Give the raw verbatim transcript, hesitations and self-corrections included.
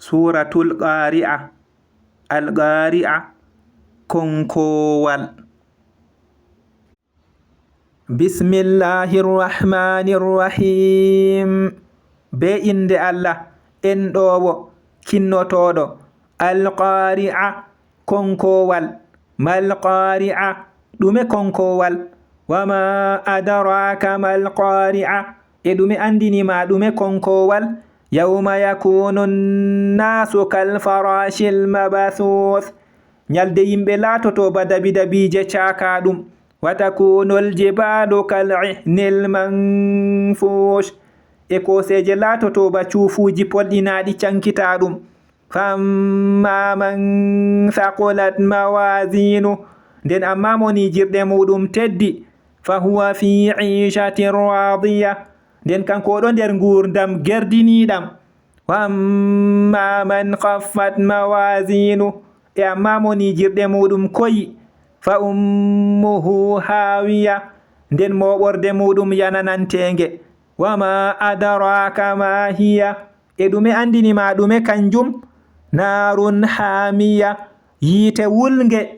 Suuratul Qaari'a. Al Qaari'a, konkoowal. Bismillaahi Rahmaani Rahiim. Bee innde Allah, enɗoowo, kinnotooɗo. Al Qaari'a, konkoowal. Mal Qaari'a, ɗume konkoowal? Wa maa adraaka mal Qaari'a, e ɗume anndini ma ɗume konkoowal? Yawma yakuunu nnaasu kal faraashil mabsuus, ñalde yimɓe laatoto ba dabidabiije caakaaɗum. Wa takuunul jibaalu kal ihnil manfuush, e kooseeje laatoto ba cuufuuji polɗinaaɗi cankitaaɗum. Fa ammaa man thaqulat mawaaziinuhu, nden ammaa mo nijirɗe muuɗum teddi, fa huwa fii iishatin raadiya, nden kanko o ɗon nder nguurndam gerdiniiɗam. Wa ammaa man khaffat mawaaziinuhu, e ammaa mo nijirɗe muuɗum koyi, fa ummuhu haawiya, nden mooɓorde muuɗum yanananteenge. Wa maa adraaka maa hiya, e ɗume anndini ma ɗume kanjum? Naarun haamiya, yiite wulnge.